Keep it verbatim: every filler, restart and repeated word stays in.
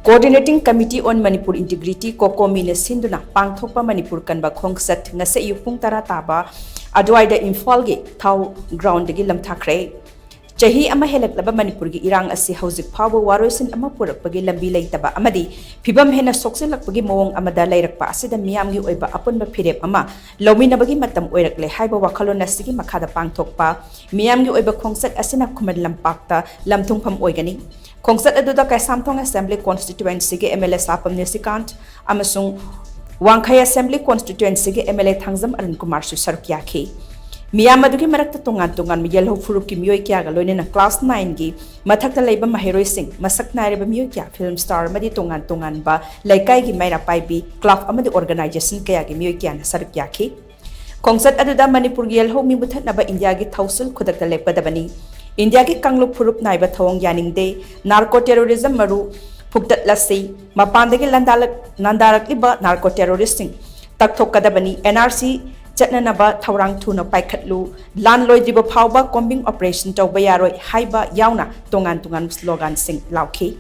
Coordinating Committee on Manipur Integrity, COCOMI ꯅ ꯁꯤꯟꯗꯨꯅ ꯄꯥꯡꯊꯣꯛꯄ ꯃꯅꯤꯄꯨꯔ ꯀꯟꯕ ꯈꯣꯡꯆꯠ ꯉꯁꯤ ꯑꯌꯨꯛ ꯄꯨꯡ ꯇꯔꯥ ꯇꯥꯕ ꯑꯗꯨꯋꯥꯏꯗ ꯏꯝꯐꯥꯜꯒꯤ ꯊꯥꯎ ꯒ꯭ꯔꯥꯎꯟꯗꯒꯤ ꯂꯝꯊꯥꯈ꯭ꯔꯦ꯫ ꯆꯍꯤ ꯑꯃ ꯍꯦꯜꯂꯛꯂꯕ ꯃꯅꯤꯄꯨꯔꯒꯤ ꯏꯔꯥꯡ ꯑꯁꯤ ꯍꯧꯖꯤꯛ ꯐꯥꯎꯕ ꯋꯥꯔꯣꯏꯁꯤꯟ ꯑꯃ ꯄꯨꯔꯛꯄꯒꯤ ꯂꯝꯕꯤ ꯂꯩꯇꯕ ꯑꯃꯗꯤ ꯐꯤꯕꯝ ꯍꯦꯟꯅ ꯁꯣꯛꯆꯤꯜꯂꯛꯄꯒꯤ ꯃꯑꯣꯡ ꯑꯃꯗ ꯂꯩꯔꯛꯄ ꯑꯁꯤꯗ ꯃꯤꯌꯥꯝꯒꯤ ꯑꯣꯏꯕ ꯑꯄꯨꯟꯕ ꯐꯤꯔꯦꯞ ꯑꯃ ꯂꯧꯃꯤꯟꯅꯕꯒꯤ ꯃꯇꯝ ꯑꯣꯏꯔꯛꯂꯦ ꯍꯥꯏꯕ ꯋꯥꯈꯜꯂꯣꯟ ꯑꯁꯤꯒꯤ ꯃꯈꯥꯗ ꯄꯥꯡꯊꯣꯛꯄ ꯃꯤꯌꯥꯝꯒꯤ ꯑꯣꯏꯕ ꯈꯣꯡꯆꯠ ꯑꯁꯤꯅ ꯈꯨꯃꯟ ꯂꯝꯄꯥꯛꯇ ꯂꯝꯊꯨꯡꯐꯝ ꯑꯣꯏꯒꯅꯤ꯫ ꯈꯣꯡꯆꯠ ꯑꯗꯨꯗ ꯀꯩꯁꯥꯝꯊꯣꯡ Assembly Constituency ꯒꯤ MLA ꯁꯥꯄꯝ ꯅꯤꯁꯤꯀꯥꯟꯠ ꯑꯃꯁꯨꯡ ꯋꯥꯡꯈꯩ Assembly Constituency ꯒꯤ MLA ꯊꯥꯡꯖꯝ ꯑꯔꯨꯟ ꯀꯨꯃꯥꯔꯁꯨ ꯁꯔꯨꯛ ꯌꯥꯈꯤ꯫ ꯃꯤꯌꯥꯝ ꯑꯗꯨꯒꯤ ꯃꯔꯛꯇ ꯇꯣꯉꯥꯟ ꯇꯣꯉꯥꯟꯕ ꯌꯦꯜꯍꯧ ꯐꯨꯔꯨꯞꯀꯤ ꯃꯤꯑꯣꯏ ꯀꯌꯥꯒ ꯂꯣꯏꯅꯅ class nine ꯒꯤ ꯃꯊꯛꯇ ꯂꯩꯕ ꯃꯍꯩꯔꯣꯏꯁꯤꯡ, ꯃꯁꯛ ꯅꯥꯏꯔꯕ ꯃꯤꯑꯣꯏ ꯀꯌꯥ, film star ꯑꯃꯗꯤ ꯇꯣꯉꯥꯟ ꯇꯣꯉꯥꯟꯕ ꯂꯩꯀꯥꯏꯒꯤ ꯃꯩꯔꯥ ꯄꯥꯏꯕꯤ, club ꯑꯃꯗꯤ organization ꯀꯌꯥꯒꯤ ꯃꯤꯑꯣꯏ ꯀꯌꯥꯅ ꯁꯔꯨꯛ ꯌꯥꯈꯤ꯫ ꯈꯣꯡꯆꯠ ꯑꯗꯨꯗ ꯃꯅꯤꯄꯨꯔꯒꯤ ꯌꯦꯜꯍꯧ ꯃꯤ ꯃꯨꯊꯠꯅꯕ ꯏꯟꯗꯤꯌꯥꯒꯤ ꯊꯧꯁꯤꯜ ꯈꯨꯗꯛꯇ ꯂꯦꯞꯀꯗꯕꯅꯤ, ꯏꯟꯗꯤꯌꯥꯒꯤ ꯀꯥꯡꯂꯨꯞ ꯐꯨꯔꯨꯞ ꯅꯥꯏꯕ ꯊꯧꯑꯣꯡ ꯌꯥꯅꯤꯡꯗꯦ, narco terrorism ꯃꯔꯨ ꯐꯨꯛꯇꯠꯂꯁꯤ, ꯃꯄꯥꯟꯗꯒꯤ ꯂꯥꯟꯗꯥꯂꯛ-, ꯂꯥꯟꯗꯥꯔꯛꯂꯤꯕ narco terrorist ꯁꯤꯡ ꯇꯛꯊꯣꯛꯀꯗꯕꯅꯤ, NRC ꯆꯠꯅꯅꯕ ꯊꯧꯔꯥꯡ ꯊꯨꯅ ꯄꯥꯏꯈꯠꯂꯨ, ꯂꯥꯟ ꯂꯣꯏꯗ꯭ꯔꯤꯕ ꯐꯥꯎꯕ combing operation ꯇꯧꯕ ꯌꯥꯔꯣꯏ ꯍꯥꯏꯕ ꯌꯥꯎꯅ ꯇꯣꯉꯥꯟ ꯇꯣꯉꯥꯟꯕ slogan ꯁꯤꯡ ꯂꯥꯎꯈꯤ꯫